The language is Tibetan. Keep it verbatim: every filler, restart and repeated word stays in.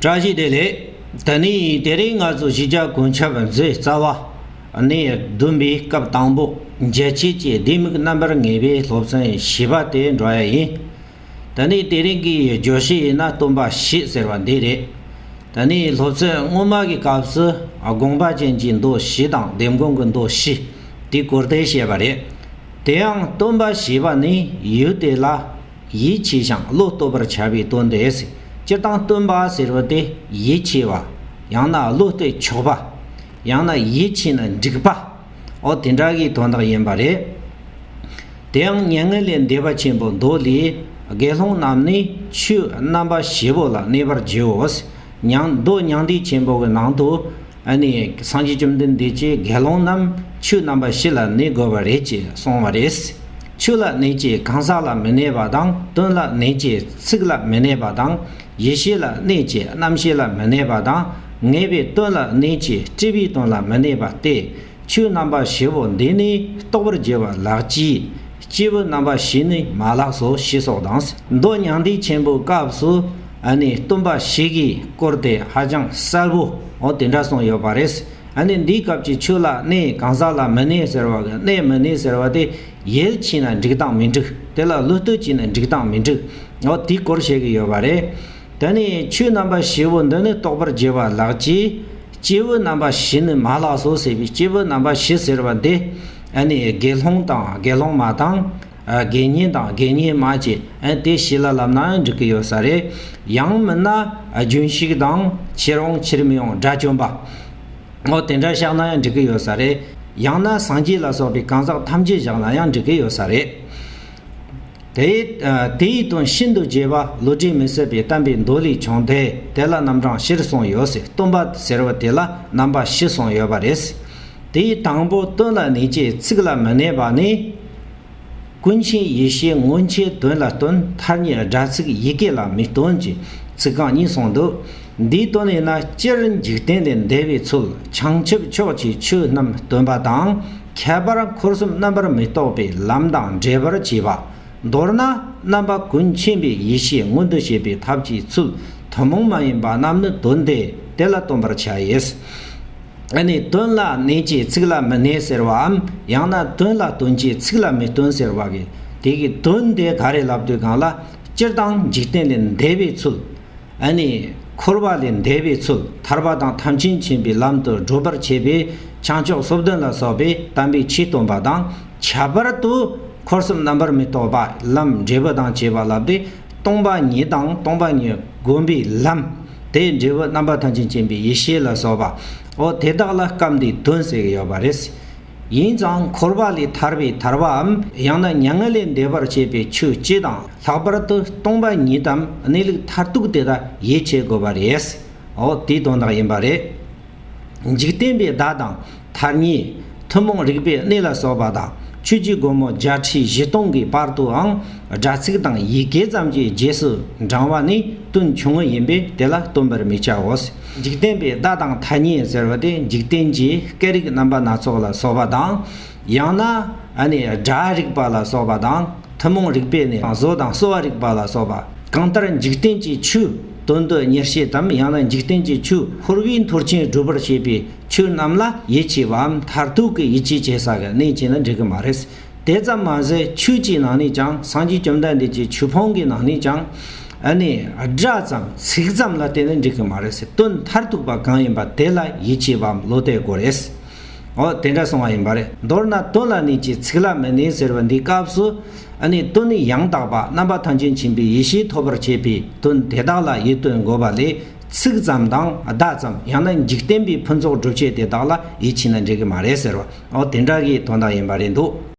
བཀྲ་ཤིས་བདེ་ལེགས། ད་ནི་དེ་རིང་ང་ཚོ་བཞི་བརྒྱ་གོ་ཆ་བ་མཛོད་རྩ་བ་ནས་བདུན་པའི་སྐབས་དང་པོ་འཇལ་བྱེད་ཀྱི་ལྡེ་མིག་རྣམ་པར་ངེས་པའི་སློབ་ཚན་བཞི་པ་དེ་འགྲོ་ཡ་ཡིན། ད་ནི་དེ་རིང་གི་བརྗོད་གཞི་ཡིན་ན་སྟོན་པ་བཞི་ཟེར་བ་འདི་རེད། ད་ནི་སློབ་ཚན་སྔོན་མ་གི་སྐབས་སུ་དགོངས་པ་ཅན་གྱི་མདོ་བཞི་དང་ལྡེམ་དགོངས་ཀྱི་མདོ་བཞི་དེ་སྐོར་དེ་བཤད་པ་རེད། དེ་ཡང་སྟོན་པ་ཞེས་པ་ནི་ཡུལ་དེ་ལ་ཡིད་ཆེས་ཤིང་བློ་གཏོད་པར་བྱ་བའི་དོན་ཏེ། སྤྱིར་བཏང་སྟོན་པ་ཟེར་བ་དེ་ཡིད་ཆེས་པ། ཡང་ན་བློ་གཏད་ཆོག་པ། ཡང་ན་ཡིད་ཆེས་ན་འགྲིག་པ། འོ་དེ་འདྲ་གི་དོན་དག་ཡིན་པ་རེད། དེ་ཡང་མྱ་ངན་ལས་འདས་པ་ཆེན་པོའི་མདོ་ལས། དགེ་སློང་རྣམས་ནི་ཆོས་རྣམ་པ་བཞི་པོ་ལ་གནས་པར་བགྱིའོ། མྱང་མདོ་མྱང་འདས་ཆེན་པོ་གི་ནང་དུ། ཨ་ནི་སངས་རྒྱས་བཅོམ་ལྡན་འདས་ཀྱིས་དགེ་སློང་རྣམས་ཆོས་རྣམ་པ་བཞི་ལ་གནས་དགོས་པ་རེད་ཅེས་གསུངས་པ་རེད། ཆོས་ལ་གནས་ཀྱི་གང་ཟག་ལ་མི་གནས་པ་དང་། དོན་ལ་གནས་ཀྱི་ཚིག་ལ་མི་གནས་པ་དང་། ཡེ་ཤེས་ལ་གནས་ཀྱི་རྣམ་ཤེས་ལ་མི་གནས་པ་དང་། ངེས་པའི་དོན་ལ་གནས་ཀྱི་སྤྲུལ་པའི་དོན་ལ་མི་གནས་པ་སྟེ། ཆོས་རྣམ་པ་བཞི་པོ་འདི་ནི་རྟོགས་པར་བགྱི་བ་ལགས་ཀྱི། སྐྱེས་བུ་རྣམ་པ་བཞི་ནི་མ་ལགས་སོ་ཞེས་སོགས་དང་། མདོ་མྱང་འདས་ཆེན་པོའི་སྐབས་སུ་ཨ་ནི་སྟོན་པ་བཞི་གི་སྐོར་དེ་ཧ་ཅང་གསལ་པོ་འོ་དེ་འདྲ་གསུངས་ཡོད་པ་རེད། ཨ་ནི་འདིའི་སྐབས་ཀྱི་ཆོས་ལ་གནས་གང་ཟག་ལ་མི་གནས་ཟེར་བ་གི་གནས་མི་གནས་ཟེར་བ་དེ་ཡིད་ཆེས་ན་འགྲིག་དང་མི་འགྲིག་དེ་ལ་བློ་གཏད་བྱས་ན་འགྲིག་དང་མི་འགྲིག་འོ་དེའི་སྐོར་བཤད་ཀྱི་ཡོད་པ་རེད། ད་ནི་ཆོས་རྣམ་པ་བཞི་པོ་འདི་ནི་རྟོགས་པར་བགྱི་བ་ལགས་ཀྱི། སྐྱེས་བུ་རྣམ་པ་བཞི་ནི་མ་ལགས་སོ་ཟེར་བའི་སྐྱེས་བུ་རྣམ་པ་བཞི་ཟེར་བ་འདི། ཨ་ནི་དགེ་སློང་དང་དགེ་སློང་མ་དང་། ཨ་དགེ་བསྙེན་དང་དགེ་བསྙེན་མ་བཅས་ཨ་དེ་བཞི་ལ་ལབ་ན་ཡང་འགྲིག་གི་ཡོད་ས་རེད། ཡང་མིན་ན་ཨ་རྒྱུན་ཞུགས་དང་ཕྱིར་འོང་ཕྱིར་མི་འོང་དགྲ་བཅོམ་པ། འོ་དེ་འདྲ་བཞག་ན་ཡང་འགྲིག་གི་ཡོད་ས་རེད། ཡང་ན་སངས་རྒྱས་ལ་སོགས་པའི་གང་ཟག་ཐམས་ཅད་བཞག་ན་ཡང་འགྲིག་གི་ཡོད་ས་རེད། དེའི་ཨ་དེའི་དོན་ཤིན་ཏུ་རྒྱས་པ་བློ་གྲོས་མི་ཟད་པའི་བསྟན་པའི་མདོ་ལས་བྱུང་སྟེ། དེ་ལ་རྣམ་གྲངས་བཞིར་གསུངས་ཡོད་ཟེར། སྟོན་པ་ཟེར་བ་དེ་ལ་རྣམ་པ་བཞི་གསུངས་ཡོད་པ་རེད། དེའི་དང་པོ་དོན་ལ་གནས་ཀྱི་ཚིག་ལ་མི་གནས་པ་ནི། ཀུན་མཁྱེན་ཡེ་ཤེས་མངོན་གྱི་དོན་ལ་སྟོན། ཐ་སྙད་སྒྲ་ཚིག་ཡི་གེ་ལ་མི་སྟོན་གྱི་ཚིག་རྐང་གཉིས་གསུངས་འདུག་འདིའི་དོན་ཡིན་ན། སྤྱིར་འཇིག་རྟེན་ལས་འདས་པའི་ཚུལ། བྱང་ཆུབ་ཕྱོགས་ཀྱི་ཆོས་རྣམས་སྟོན་པ་དང་། ཁྱད་པར་འཁོར་གསུམ་རྣམ་པར་མི་རྟོག་པའི་ལམ་དང་འབྲེལ་བར་བྱེད་པ། མདོར་ན་རྣམ་པ་ཀུན་མཁྱེན་པའི་ཡེ་ཤེས་མངོན་དུ་བྱེད་པའི་ཐབས་ཀྱི་ཚུལ་ཐུན་མོང་མ་ཡིན་པ་རྣམས་ནི་དོན་ཏེ། དེ་ལ་སྟོན་པར་བྱ་ཡིས། ཨ་ནི་དོན་ལ་གནས་ཀྱི་ཚིག་ལ་མི་གནས་ཟེར་བའམ། ཡང་ན་དོན་ལ་སྟོན་གྱི་ཚིག་ལ་མི་སྟོན་ཟེར་བ་གི་དེ་གི་དོན་དེ་ག་རེ་ལབ་དུས་གང་ལ། སྤྱིར་བཏང་འཇིག་རྟེན་ལས་འདས་པའི་ཚུལ། ཨ་ནི་འཁོར་བ་ལས་འདས་པའི་ཚུལ། ཐར་པ་དང་ཐམས་ཅད་མཁྱེན་པའི་ལམ་དུ་བགྲོད་པར་བྱེད་པའི་བྱང་ཆུབ་སོ་བདུན་ལ་སོགས་པའི་དམ་པའི་ཆོས་སྟོན་པ་དང་། ཁྱད་པར་དུ་འཁོར་གསུམ་རྣམ་པར་མི་རྟོག་པ་ལམ་འབྲས་བུ་དང་བཅས་པ་ལབ་སྟེ། སྟོང་པ་ཉིད་དང་སྟོང་པ་ཉིད་བསྒོམ་པའི་ལམ། དེའི་འབྲས་བུ་རྣམ་པ་ཐམས་ཅད་མཁྱེན་པའི་ཡེ་ཤེས་ལ་སོགས་པ། འོ་དེ་དག་ལ་སྐབས་འདིའི་དོན་ཟེར་གྱི་ཡོད་པ་རེད། ཡིན་ཙང་འཁོར་བ་ལས་ཐར་པའི་ཐར་པའམ། ཡང་ན་མྱ་ངན་ལས་འདས་པར་བྱེད་པའི་ཆོས་སྤྱི་དང་། ལྷག་པར་དུ་སྟོང་པ་ཉིད་དམ་གནས་ལུགས་མཐར་ཐུག་དེ་དག་ཡིད་ཆེས་དགོས་པ་རེད། འོ་དེའི་དོན་དག་ཡིན་པ་རེད། འཇིག་རྟེན་པའི་བརྡ་དང་ཐ་སྙད། ཐུན་མོང་རིག་པའི་གནས་ལ་སོགས་པ་དང་། ཆོས་ཀྱི་སྒོ་མོ་བརྒྱད་ཁྲི་བཞི་སྟོང་གི་བར་དུའང་སྒྲ་ཚིག་དང་ཡི་གེ་ཙམ་གྱི་རྗེས་སུ་འབྲང་བ་ནི་དོན་ཆུང་ངུ་ཡིན་པས་དེ་ལ་སྟོན་པར་མི་བྱའོ། འཇིག་རྟེན་པའི་བརྡ་དང་ཐ་སྙད་ཟེར་བ་དེ་འཇིག་རྟེན་གྱི་སྐད་རིགས་རྣམ་པ་སྣ་ཚོགས་ལ་སོགས་པ་དང་། ཡང་ན་ཨ་ནི་སྒྲ་རིག་པ་ལ་སོགས་པ་དང་། ཐུན་མོང་རིག་པའི་གནས་བཟོ་དང་གསོ་བ་རིག་པ་ལ་སོགས་པ། གང་ལྟར་འཇིག་རྟེན་གྱི་ཆོས་དོན་དུ་གཉེར་བྱེད་དམ། ཡང་ན་འཇིག་རྟེན་གྱི་ཆོས་འཁོར་བའི་མཐོ་རྐྱེན་སྒྲུབ་པར་བྱེད་པའི་ཆོས་རྣམས་ལ་ཡིད་ཆེས་པའམ་མཐར་ཐུག་གི་ཡིད་ཆེས་བྱེད་ས་གི་གནས་བྱས་ན་འགྲིག་གི་མ་རེད། དེ་ཙམ་མ་ཟད་ཆོས་ཀྱི་ནང་ནས་ཀྱང་། སངས་རྒྱས་བཅོམ་ལྡན་འདས་ཀྱི་ཆོས་ཕུང་གི་ནང་ནས་ཀྱང་། ཨ་ནི་སྒྲ་ཙམ་ཚིག་ཙམ་ལ་བརྟེན་ནས་འགྲིག་གི་མ་རེད། དོན་མཐར་ཐུག་པ་གང་ཡིན་པ་དེ་ལ་ཡིད་ཆེས་པའམ་བློ་གཏད་དགོས་རེད། འོ་དེ་འདྲ་གསུང་བ་ཡིན་པ་རེད། མདོར་ན་དོན་ལ་གནས་ཀྱི་ཚིག་ལ་མི་གནས་ཟེར་བ་འདིའི་སྐབས་སུ། ཨ་ནི་དོན་ནི་ཡང་དག་པ་རྣམ་པ་ཐམས་ཅད་མཁྱེན་པའི་ཡེ་ཤེས་ཐོབ་པར་བྱེད་པའི་དོན་དེ་དག་ལ་ཡིད་རྟོན་དགོས་པ་ལས། ཚིག་ཙམ་དང་བརྡ་ཙམ། ཡང་ན་འཇིག་རྟེན་པའི་ཕུན་ཚོགས་སྒྲུབ་བྱེད་དེ་དག་ལ་ཡིད་ཆེས་ན་འགྲིག་གི་མ་རེད་ཟེར་བ། འོ་དེ་འདྲ་གི་དོན་དག་ཡིན་པ་རེད་འདུག